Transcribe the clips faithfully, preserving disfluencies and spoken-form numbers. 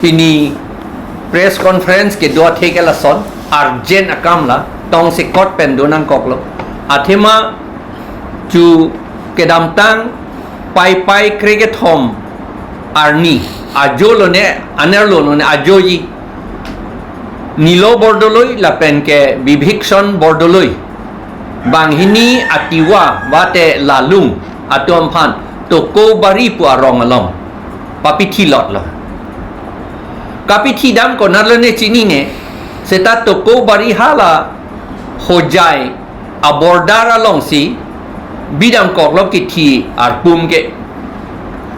Pini press conference kedo athe ke lason, urgent akam la, tongsekot pen do nangkoklo. Athema chu kedamtang Paipai krekethom arni, ajo lone, anerlo lone, ajoji Nilo Bordoloi lapen ke Bibhikson Bordoloi, banghini a Tiwa mate Lalung atum aphan Tokobari pu arong along papithi lotlo. Kapithi dam konatlo ne chinine, seta Tokobari hala Hojai a border alongsi bidam koklo kithi arpum ke.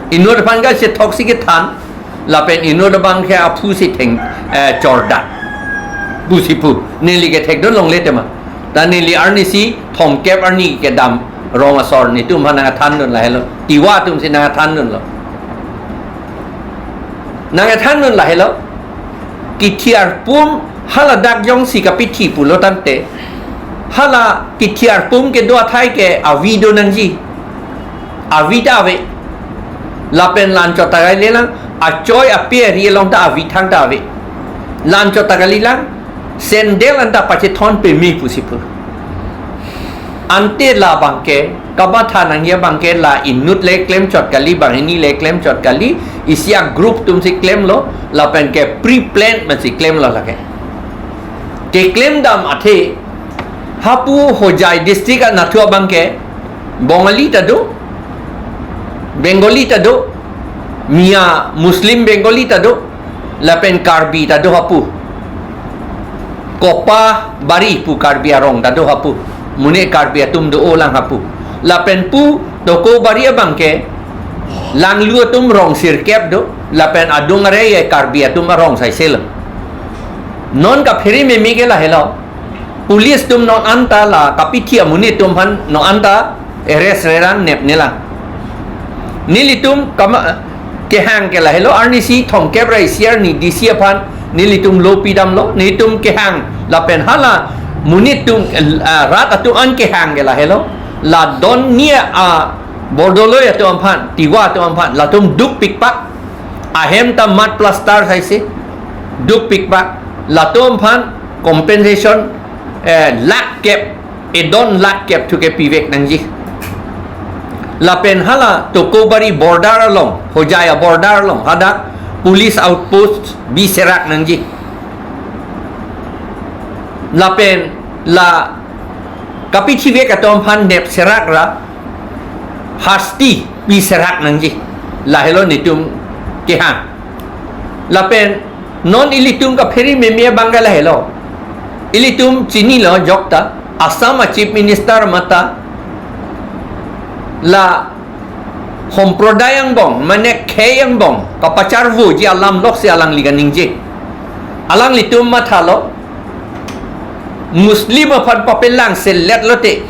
Inut aphan ke sethok si kethan, lapen inut abang ke aphu si theng, eh, chordak pusi pu. Neli ke thekdun longle tema. Ta neli arnisi thomkep arni kedam rong asor netum aphan nangthandun lahelo. Tiwa atum si nangthandunlo. Nangthandun lahelo. Kithi arpum hala dak jongsi kapithi pulo tangte, hala kithi arpum kedo athai ke avi do nangji. Avi ta ave. Lapen la-anchot ta kalilang, achoi ape ari along ta avi thangta ave. La-anchot ta kalilang, sandal anta pachethon peme pusi pu. Ante labang ke, kamatha nangji abang ke la inut le klemchot kali, banghini le klemchot kali, isi a group atum si klemlo, lapen ke pre-plan pensi klemlo lake. Keklem dam athe, hapu Hojai district anatthu abang ke, Bongali ta do, Bengali ta do, Miya Muslim Bengali ta do, lapen Karbi ta do hapu. Kopabari pu Karbi arong ta do hapu. Mune Karbi atum do-o lang hapu. Lapen pu Tokobari abang ke Langlu atum rong sirkep do, lapen adung are ye Karbi atum arong saisel. Non kaphere meme ke lahelo. Police atum non anta la kapithi amonit atum aphan non anta arrest rerang nepnelang. Nelitum kama kehang ke lahelo, arnisi thomkep ra isi arni D C aphan nelitum lo pidamlo, nelitum kehang lapen hala monit atum, ah, rat atum an kehang ke lahelo, la don ni a Bordoloi atum aphan, Tiwa atum aphan, latum dukpikpak, ahem ta mud plaster saise, dukpikpak, latum aphan compensation, eh, lakh kep, edon lakh kep thu ke pivek nangji. Lapen hala Tokobari border along, Hojai a border along, hadak police outpost biserak nangji. Lapen la kapithivek atum aphan nepserak ra, hasti biserak nangji. Lahelo netum kehang. Lapen non ilitum kaphere meme abang ke lahelo. Ilitum chinilo jokta, Assam a Chief Minister mata la Sampradaya angbong, mane khei angbong kapacharvoji alam loksi alangli kaningje. Alanglitum mathalo, Muslim aphan papelang selet lote,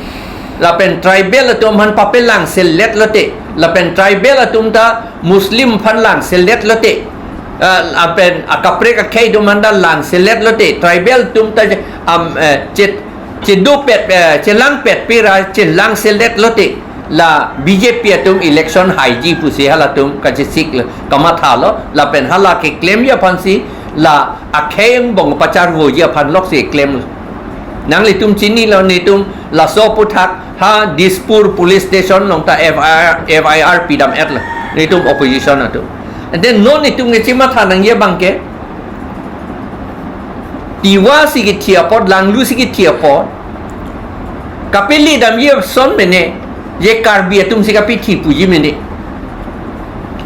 lapen tribal atum aphan papelang selet lote, lapen tribal atum ta Muslim aphan lang selet lote, ah, lapen akaprek akhei atum aphan ta lang selet lote, tribal atum ta je-, am, eh, chet-, chedopet, eh, chelangpet pira chelang selet lote, la B J P atum election haiji pusi halatum kachesiklo, kamathalo, lapen hala keklemji aphansi la akhei angbong pacharvoji aphan loksi klemlo. Nanglitum chinilo, netum laso aphuthak ha Dispur police station along ta F I R, F I R pidam-etlo, netum opposition atum. And then non netum kechimatha nangji abang ke, Tiwa si kithi apot, Langlu si kithi apot, kapele damji ason mene, je Karbi atum si kapithi puji mene.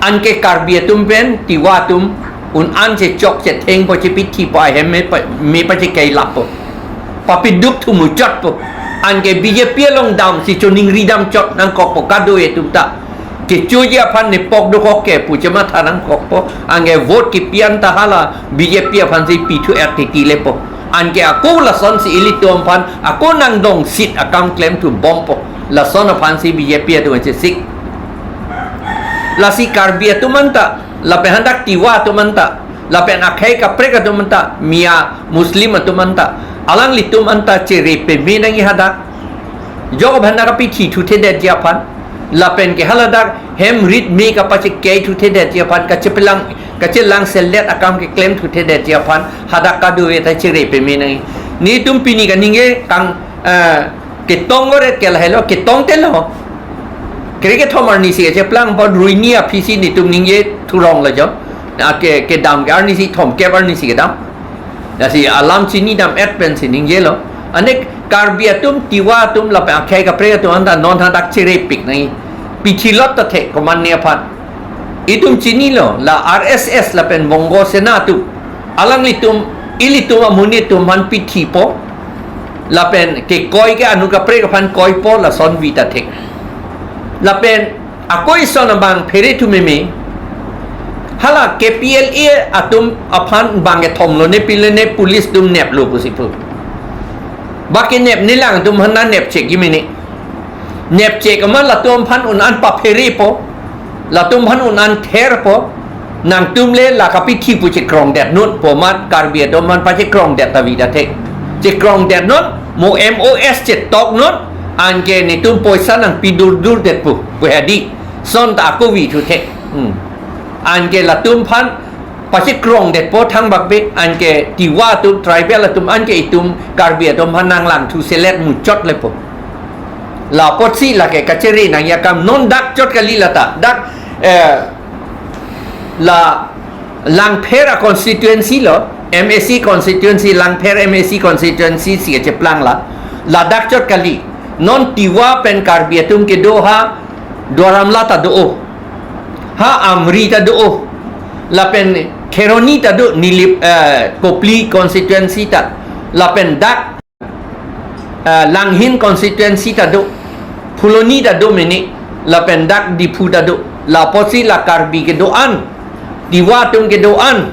Anke Karbi atum pen Tiwa atum un-an chechok chethengpo, chepithipo, ahem me pa, me pachekeilappo. Papiduk thu muchotpo. Anke B J P along damsi choningri damchot nangkokpo kadokave atum ta. Kechoji aphan nepok dokok ke pu chematha nangkokpo, anke vote kipi-an ta hala B J P aphansi pithu-et titi lepo. Anke ako lasonsi ilitum aphan ako nangdongsit akam klemthu bompo. Lason aphansi B J P atum chesik. Lasi Karbi atum anta, lapen hadak Tiwa atum anta, lapen akhei kaprek atum anta, Miya Muslim atum anta, alanglitum anta chere peme nangji hadak. Jok abang nangkapithi thuthedetji aphan, lapen ke haladak hem rit me kapachekei thuthedetji aphan, kachepelang Kachelang selet akam keklem thuthe detji aphan hadak kadokave ta chere peme nangji. Netum pini kaningje kang, eh, ketong gore ke lahelo, ketong telo. Kere kethom arnisi kacheplang apot ruini aphisi netum ningje thurong lo jo. Na ke, kedam ke arnisi thomkep arnisi kedam. Lasi alam chinidam et pensi ningjelo. Anek Karbi atum, Tiwa atum, lapen akhei kaprek atum anta non hadak cherepik nangji. Pichilot ta thek komatne aphan. Itum chinilo, la R S S lapen Bongo Sena atum. Alanglitum, ilitum amonit atum aphan pithipo. Lapen kekoi ke anu kaprek aphan koipo, lason vi ta thek. Lapen ako ison abang phere thu meme. Hala K P L A atum aphan bang kethom lone pilo ne police atum neplo pusi pu. Ba kenep nelang atum aphan nanepchekji mene. Nepchek amat latum aphan un-an papherepo. Latum aphan un-an therpo. Nangtum le la kapithi pu chekrongdetnon pu amat Karbi atum aphan pachekrongdet ta vi ta thek. Chekrongdetnon, mo M O S chetoknon, anke netum poisa nangpidurdurdetpo, pu hedi. Son ta ako vi thu thek. Hmm. Anke latum aphan pachekrongdetpo thangbak be, anke Tiwa atum, tribal atum, anke itum Karbi atum aphan nanglang thu selet muchot lepo. La apotsi lake kachere nangji akam non dak chot kali lata. Dak, eh, la Langpher a constituency lo, M A C constituency, Langpher M A C constituency si kacheplang la, ladak chot kali. Non Tiwa pen Karbi atum kedo ha Duaramla ta do-o. Ha Amri ta do-o. Lapen Kheroni ta do, Nilip, eh, Kopili constituency ta. Lapen dak eh, Langhin constituency ta do, Phuloni ta do mene, lapen dak Diphu ta do, la apotsi la Karbi kedo-an, Tiwa atum kedo-an,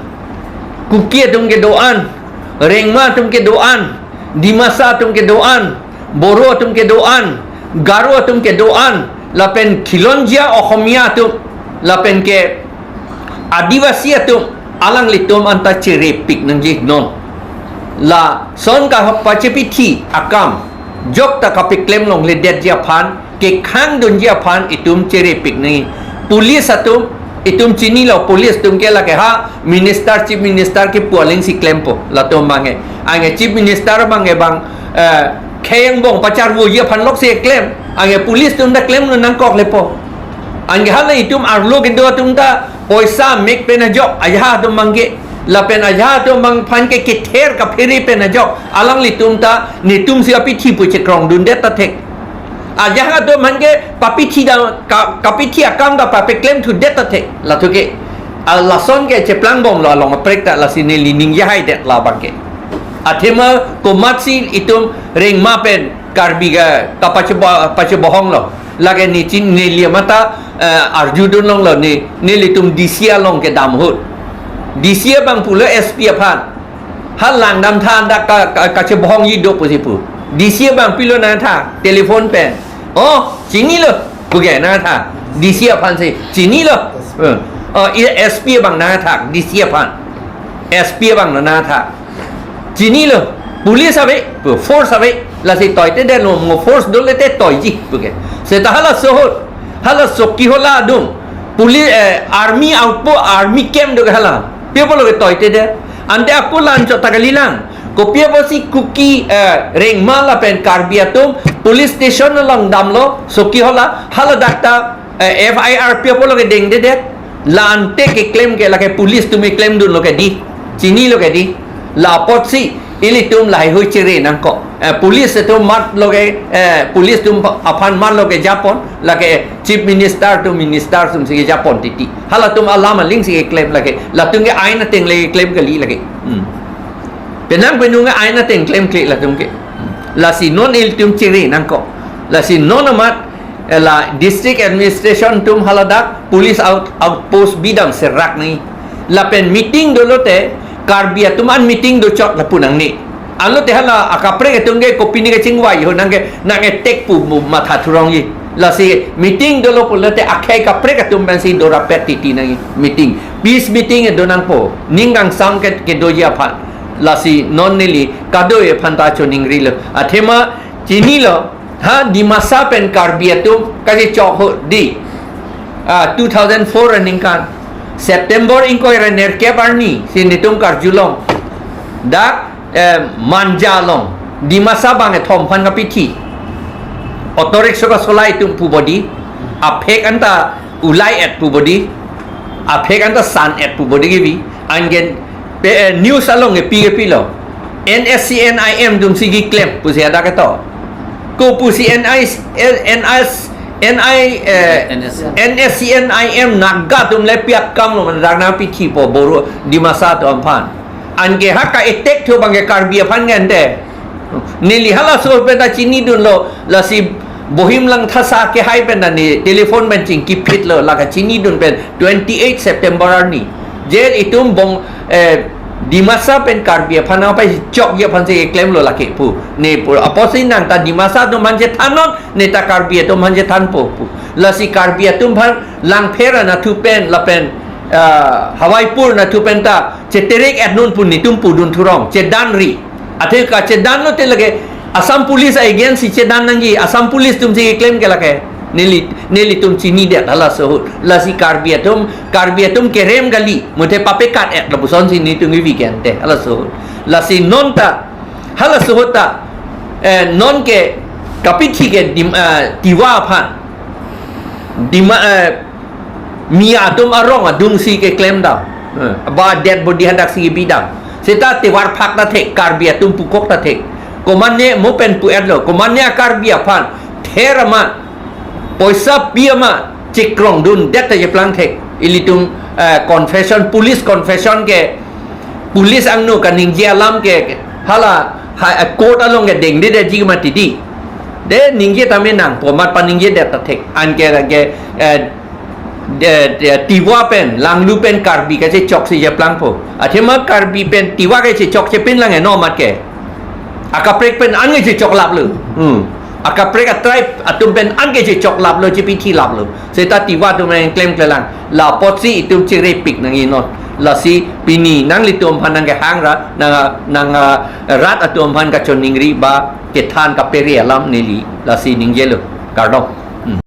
Kuki atum kedo-an, Rengma atum kedo-an, Dimasa atum kedo-an, Boro atum kedo-an, Garo atum kedo-an, lapen khilonjia Ohomia atum, lapen ke Adivasi atum, alanglitum anta cherepik nangji non. Lason kapachepithi akam, jok ta kapeklem longledetji aphan, kekhangdunji aphan itum cherepik nangji. Police atum, itum chinilo, police atum ke lake ha, minister, chief minister kepu aling si klempo, latum abang ke. Anke chief minister abang ke bang, eh, khei angbong pacharvoji aphan lok si klem, anke police atum ta klemlo nangkok lepo. Anke hala itum arlo kedo atum ta poisa mek pen ajok, ajahak atum abang ke, lapen ajahak atum abang aphan ke kether kaphere pen ajok, alanglitum ta netum si apithi pu chekrongdundet ta thek. Ajahak atum aphan ke papithi da, ka-, kapithi akam ta papeklem thudet ta thek. Lathu ke, a, lason ke cheplangbomlo along aprek ta, lasi neli ningje haidet labang ke. Athema komatsi itum Rengma pen Karbi ke kapachebo-, pachebohonglo. Lake nichin neli mata, eh, arjudun longlo ne, nelitum D C along kedam ahut. D C abang pulo S P aphan. Ha langdamtha dak ka, ka, kachebohongji do pusi pu. D C abang pilo nangtha, telephone pen. Oh, chinilo, puke nangtha. D C aphan si, chinilo. Eh, oh, i S P abang nangtha, D C aphan. S P abang nangtha. Chinilo, police ave, force ave, lasi toitedetlo, mo force dole te toiji, puke. Seta halaso ahut, hala Chokihola adung, police, eh, army outpost, army camp do hala, pi apotlo ke toitedet, ante ako la-an chot ta kalilang, kopi apotsi Kuki, eh, Rengma lapen Karbi atum, police station along damlo, Chokihola, hala dak ta, eh, F I R pi apotlo ke dengdedet, la ante keklem ke lake police atum keklemdunlo ke di, chinilo ke di, la apotsi ilitum laheihui chere nangkok. Eh, police atum matlo ke, eh, police atum aphan matlo ke japon, lake chief minister atum minister atum si kejapon titi. Halatum alam aling si keklem lake, latum ke ain ateng le keklem kali lake. Hmm. Penang penung ke ain ateng klemkle latum ke. Lasi non ilitum chere nangkok. Lasi non amat, eh, la district administration atum haladak police out-, outpost bidam serak ni. Lapen meeting dolote Karbi atum an meeting dochot lapu nangne. Alote hala akaprek atum ke kopine kachingvai ho nangke nang etek pu mu matha thurongji. Lasi meeting dolo pulote akhei kaprek atum pensi dorapet titi nangji meeting. Peace meeting do nangpo. Ning kangsam ke, kedoji aphan. Lasi non neli kadokave aphan ta choningrilo. Athema chinilo, ha Dimasa pen Karbi atum kachechok ho di. Ah, two thousand four aningkan. September ingkoi ra nerkep arni si netum karjulong. Dak, eh, Manja along Dimasa bang ethom aphan kapithi. Auto rickshaw kasolai atum pu bodi. Aphek anta ulai et pu bodi. Aphek anta san et pu bodi kevi. Anke pe, eh, news along kepi kepilo. N S C N I M atum si keklem pusi ada keto. Ko pusi N I, N I, N I, eh, N S C N I M Naga atum le piak kamlo man dak nangpithi po Boro Dimasa atum aphan. Anke ha ka-attack tho abang ke Karbi aphan ngen de. Neli halaso ahut pen ta chinidunlo, lasi Bohim Langthasa kehai pen ta ne telephone pen chingkiphitlo, lake chinidun pen twenty-eight September arni. Je itum bong, eh, Dimasa pen Karbi aphan nangpachokji aphan si keklemlo lake pu. Ne pu apotsi nang ta Dimasa atum aphan chethannon, ne ta Karbi atum aphan chethanpo pu. Lasi Karbi atum aphan Langpher anatthu pen lapen, ah, Hawaipur anatthu pen ta cheterek etnon pu netum pudun thurong, chedanri. Athe kachedanlo te lake Assam Police a-against si chedan nangji, Assam Police atum si keklem ke lake. Neli, nelitum chinidet halaso ahut. Lasi Karbi atum, Karbi atum kerem kali, muthe papekat et lapuson si netum kevi ke ante halaso ahut. Lasi non ta, halaso ahut ta, eh, non ke kapithi ke Dim-, eh, Tiwa aphan. Dima, eh, Miya atum arong adung si keklem dam. Eh, ba dead body hadak si kebi dam. Seta Tiwa aphak ta thek, Karbi atum pukok ta thek. Komatne mo pen pu-etlo, komatne a-Karbi aphan ther amat, poisa pi amat, chikrong dundet ta cheplang thek. Ilitum, eh, confession, police confession ke, police angno kaningje alam ke, hala, ha, court along ke dengdedetji mati di. De ningje tame nangpo amat paningjedet ta thek. Anke, anke, eh, de, de, Tiwa pen, Langlu pen Karbi kachechok si cheplangpo. Athema Karbi pen Tiwa kachechok chepin lang eno amat ke. Akaprek pen an kachechok laplo. Hmm. Akaprek a-tribe atum pen an kachechok laplo, chepithi laplo. Seta Tiwa atum nangklemklelang. La apotsi itum chirepik nangji non. Lasi pini nanglitum aphan nangkehang ra, nang, nang, ah, rat atum aphan kachoningri ba kethan kapere alam neli. Lasi ningjelo. Kardom.